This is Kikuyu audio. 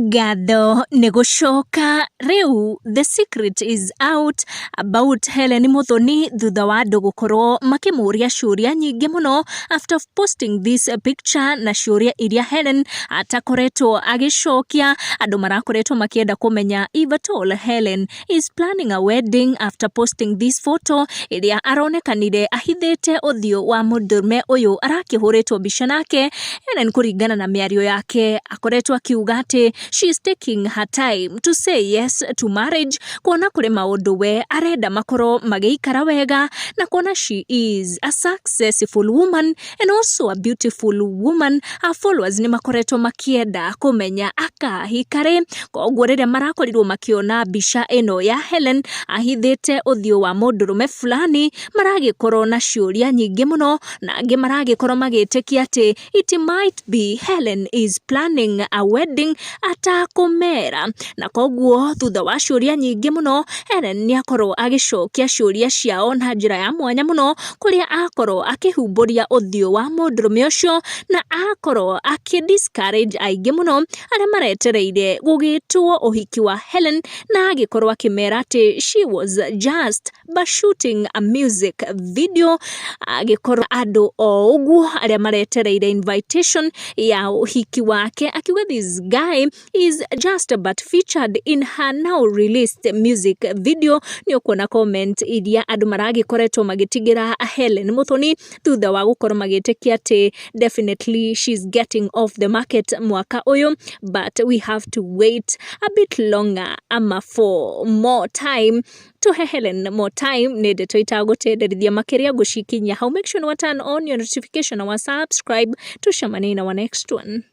Ngatho nĩ gũcoka rĩu the secret is out about Hellen Muthoni thutha wa andũ gũkorwo makĩmũria ciũria nyingĩ mũno after posting this picture na ciũria iria Hellen atakoretwo agĩcokia. Andũ marakoretwo makĩenda kũmenya if at all Hellen is planning a wedding after posting this photo ĩrĩa aronekanire ahithĩte ũthiũ wa mũndũrũme ũyũ arakĩhũrĩtwo mbica nake. Hellen kũringana na mĩario yake akoretwo akiuga atĩ she is taking her time to say yes to marriage, kuona kũrĩ maũndũ we arenda makorwo magĩikara wega, na kuona she is a successful woman and also a beautiful woman. Her followers nĩ makoretwo makĩenda kũmenya akahika rĩ. Koguo rĩrĩa marakorirwo makĩona mbica ĩno ya Hellen ahithĩte ũthiũ wa mũndũrũme fulani, maragĩkorwo na ciũria nyingĩ mũno, na angĩ maragĩkorwo magĩtĩkia atĩ it might be Hellen is planning a wedding atakũmera. Na koguo thutha wa ciũria nyingĩ mũno, Hellen nĩ akorwo agĩcokia ciũria ciao na njĩra ya mwanya mũno, kũrĩa akorwo akĩhumbũria ũthiũ wa mũndũrũme ũcio na akorwo akĩ discourage aingĩ mũno arĩa maretereire gũgĩtwo ũhiki wa Hellen, na agĩkorwo akĩmera atĩ she was just but shooting a music video. Agĩkorwo andũ o ũguo arĩa maretereire invitation ya ũhiki wake, akiuga this guy is just but featured in her now released music video. Nĩ ũkuona comment iria andũ maragĩkoretwo magĩtigĩra Hellen Muthoni thutha wa gũkorwo magĩtĩkia atĩ definitely she's getting off the market mwaka ũyũ, but we have to wait a bit longer ama for more time, tuhe Hellen more time. Nĩ ndeto itagũtenderithia makĩria, ngũcikinyia hau. Make sure nĩ turn on your notification na wa subscribe. Tucemanie in our next one.